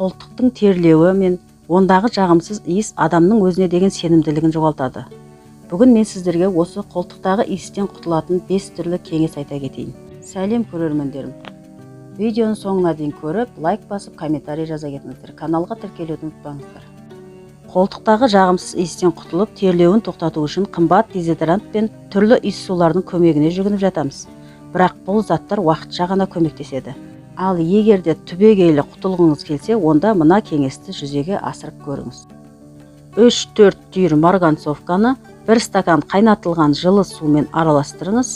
Қолтықтың терлеуі мен ондағы жағымсыз иіс адамның өзіне деген сенімділігін жоғалтады. Бүгін мен сіздерге осы қолтықтағы иістен құтылатын 5 түрлі кеңес айта кетейін. Сәлем, көрермендерім! Видеоның соңына дейін көріп, лайк басып, комментарий жаза кетіңіздер. Каналға тіркелуді ұмытпаңыздар. Қолтықтағы жағымсыз иістен құтылып, терлеуін тоқтату үшін қымбат дезодорант пен түрлі иіссулардың көмегіне жүгініп жатамыз. Бірақ бұл заттар уақытша ғана көмектеседі. Ал егер де түбегейлі құтылғыңыз келсе, онда мына кеңесті жүзеге асырып көріңіз. 3-4 түйір марганцовканы бір стакан қайнатылған жылы сумен араластырыңыз.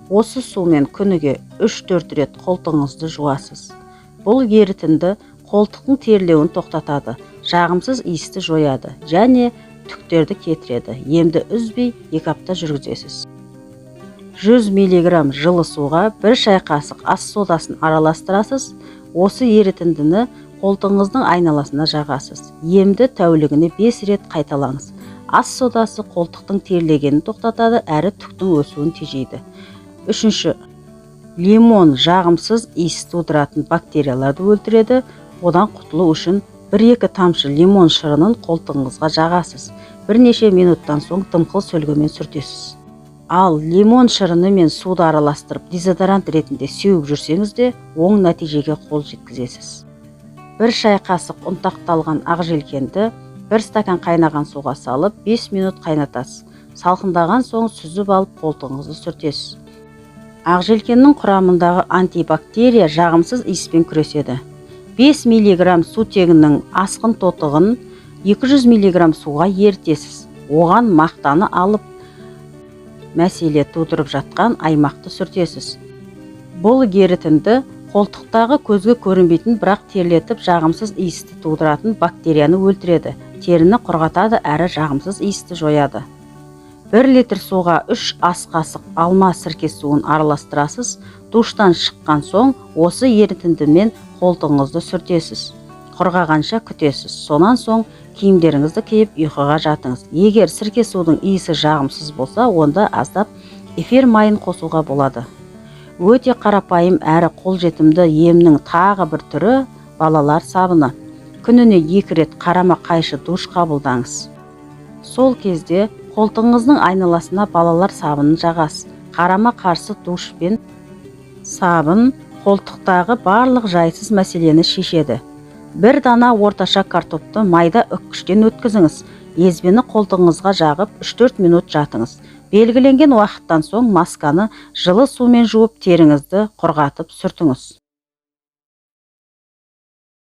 Осы сумен күніге 3-4 рет қолтығыңызды жуасыз. Бұл ерітінді қолтықтың терлеуін тоқтатады, жағымсыз иісті жояды және түктерді кетіреді. Емді үзбей 2 апта жүргізесіз. 100 мг жылы суға 1 шай қасық ас содасын араластырасыз. Осы ерітіндіні қолтығыңыздың айналасына жағасыз. Емді тәулігіне 5 рет қайталаңыз. Ас содасы қолтықтың терлегенін тоқтатады, әрі түктің өсуін тежейді. Үшінші, лимон жағымсыз иіс тудыратын бактерияларды өлтіреді. Одан құтылу үшін 1-2 тамшы лимон шырынын қолтығыңызға жағасыз. Бірнеше минуттан соң дымқыл сөлгімен сүртесіз. Ал лимон шырыны мен суды араластырып дезодорант ретінде сеуіп жүрсеңіз де, оң нәтижеге қол жеткізесіз. 1 шай қасық ұнтақталған ақ желкенді 1 стакан қайнаған суға салып 5 минут қайнатасыз. Салқындаған соң сүзіп алып қолтығыңызды сүртесіз. Ақ желкеннің құрамындағы антибактерия жағымсыз иіспен күреседі. 5 мг сутегінің асқын тотығын 200 мг суға ерітесіз. Оған мақтаны алып, мәселе тудырып жатқан аймақты сүртесіз. Бұл ерітінді қолтықтағы көзге көрінбейтін, бірақ терлетіп жағымсыз иісті тудыратын бактерияны өлтіреді, теріні құрғатады әрі жағымсыз иісті жояды. 1 литр суға 3 ас қасық алма сірке суын араластырасыз. Душтан шыққан соң осы ерітіндімен қолтығыңызды сүртесіз. Құрғағанша күтесіз. Сонан соң киімдеріңізді киіп ұйқыға жатыңыз. Егер сірке судың иісі жағымсыз болса, онда аздап эфир майын қосуға болады. Өте қарапайым әрі қолжетімді емнің тағы бір түрі балалар сабыны. Күніне 2 рет қарама-қайшы душ қабылдаңыз. Сол кезде қолтығыңыздың айналасына балалар сабынын жағасыз. Қарама-қарсы душ пен сабын қолтықтағы барлық жайсыз мәселені шешеді. 1 дана орташа картопты майда үккіштен өткізіңіз. Езбені қолтығыңызға жағып 3-4 минут жатыңыз. Белгіленген уақыттан соң масканы жылы сумен жуып, теріңізді құрғатып сүртіңіз.